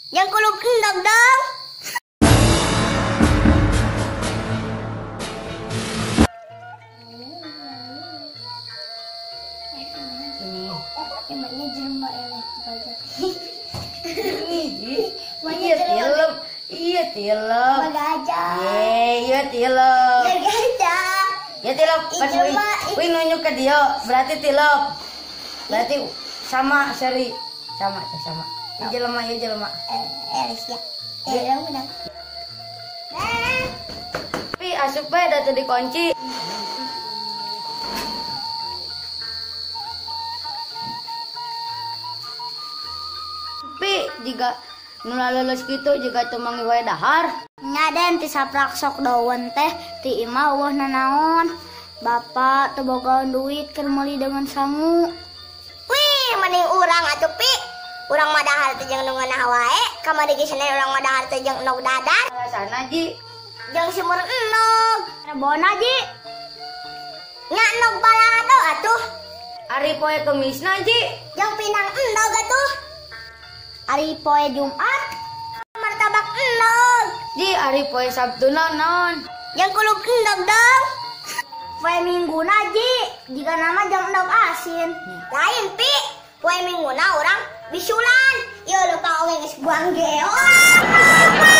Jeung kulub endog dong. Ini. Emangnya jelema eleh baja. Iya tilep, iya tilep. Gajah. Iya tilep. Gajah. Ya tilep. Pas wih nunjuk ke dia, berarti tilep. Berarti sama seri, sama sama. Iya jelema, iya jelema. Ya. Ya udah. Tapi asup bae da teu dikunci. Tapi jika nu lulus kitu jika teu manggih wae dahar. Nya den ti saprak sok daun teh ti imah eueuh nanaon. Bapak teu bogaan duit keur meuli dengan sangu. Wih, mending urang atuh pi. Urang mah dahar teh jeung nu ngeunah wae, kamari ge cenah urang mah dahar teh jeung endog dadar. Alasana ji jeung semur endog. Bona ji. Nya endog balado atuh. Ari poe Kemisna ji jeung pinang endog atuh. Ari poe Jumat martabak endog. Ji ari poe Sabtu naon? Jeung kulub endog dong. Poe Mingguna ji, jika nama jeung endog asin. Lain pi, poe Mingguna urang bisulan. Ieu lupa oge geus buang geoang.